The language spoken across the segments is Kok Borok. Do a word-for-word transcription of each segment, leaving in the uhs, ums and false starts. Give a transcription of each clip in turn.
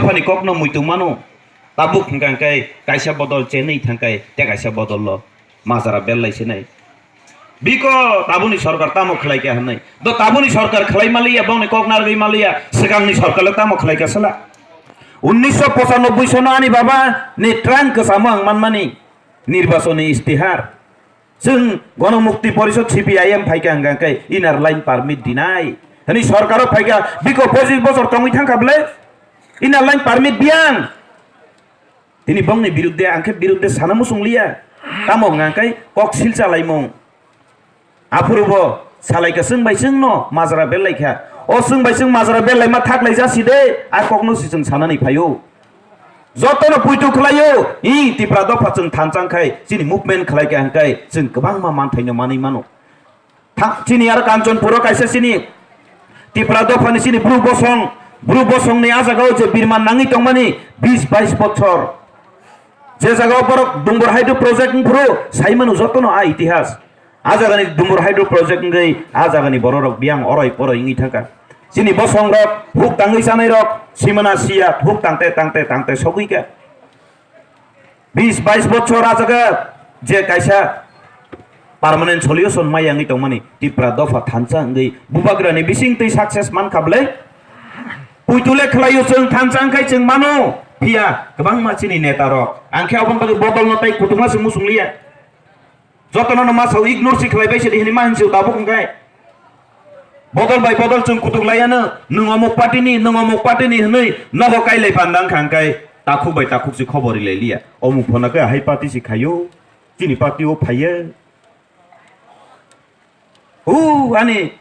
Ani kokno muitu mano. Tabuk hwnkha hwnkhe kaisa bodol chenwi thangkhe tei kaisa bodol lo majra bellai sinai. Biko tabuni sorkar tamo khlai kha hwnwi. Do tabuni sorkar khlai maliya, bongni kok narwgwi maliya, swkangni sorkar le tamo khlai kha sala. Unnisho pochanobboi sono ani baba ni trang kwchamo ang manmani nirbachoni istihar. Chwng Gonomukti Porishod C P I M phaikha hwnkha khe inner line permit dinai. Hwnwi sorkaro phaikha, biko pochis bochor tongwi thangkha bwle inner line permit biyang. Tini bongni birudde, ang khe birudde sana muchung liya. Tamo hwnka khe kok silcha laimung. Aphuru bo salaikha chwng bai chwng no majra bellai kha. O chwng bai chwng majra bellai ma thaklai jasi de, a kokno si chwng sanani phaio. Jotono puitu khlaio, i Tipra dopha chwng thanchang khai chini movement khlai kha hwnkhe chwng kwbangma manthaino manwi mano. Tha-, chini aro Kanchanpuro kaisa chini Tipra dophani chini bru bosong, bru bosongni a jagao je birman nangwi tongmani bis bais bochor. Je jagao borok Dumbur Hydro Project wngphuru saimano jotono a itihas. A jagani Dumbur Hydro Project wngwi a jagani bororok biyang oroi poroi wngwi thangkha. Chini bosongrok huk tangwi chanairok simana siya huk tangte tangte tangte sogwikha. Bis bais bochor a jaga je kaisa permanent solution mai yangwi tongmani Tipra dopha thansa wngwi bubagrani bising twi success mankha bwle. Puitule khlaio chwng thansa wngkhai chwng mano, phiya kwbangma chini neta rok. Ang khe aboni bagwi bodol no tai kutung ma se muchung liya. Jotono no ma sao ignore si khlai bai se di hini ma hinsi tabuk wngkhai. Bodol bai bodol chwng kutuk laiya no, nwng omuk party ni, nwng omuk party ni hwnwi nogo kailai panda wngkha hwnkhe takhuk bai takhuk se khobor rilai liya. Omuk phano khe hai party se khaio, chini party o phaiya. Hu, ani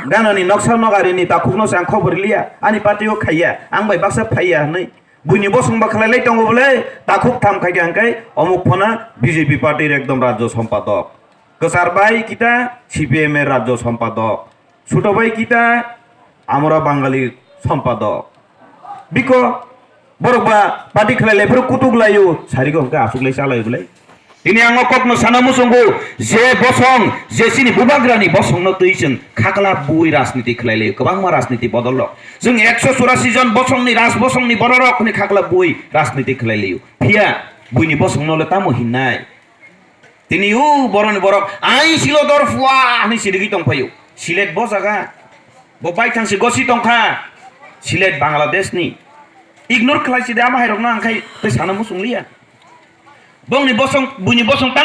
ganani noksa nogari ni takhuk no se ang khobor rilya, ani party o khaiya, ang bai baksa phaiya hwnwi. Buini bosong ba khlai lai tongo bole, takhuk tham khai khe hwnkhe omuk phano B J P party ekdom rajyo sompadok. Kwchar bai kita C P M er rajyo sompadok, suto bai kita amora Bangali sompadok. Biko borok ba party khlai lai phuru kutuk laio, sarigo hwnkhe asuk lai cha lai bwlai. Tini ang o kokno sana muchungo je bosong, je chini bubagrani bosongno twi chwng khakla bui rajniti khlai laio, kwbangma rajniti bodol rok. Chwng ekso churasi jon bosongni raj bosongni bororok hwnwi khakla bui rajniti khlai laio. Phiya buini bosongno le tamo hinnai? Tini o boroni borok ain silo dor phua hwnwi sirigwi tongphaio. Silet bo jaga. Bo baithang se gosi tongkha. Silet Bangladesh ni. Ignore khlai sidi ama hairokno ang khai tei sana muchung liya. Bongni bosong, buini bosong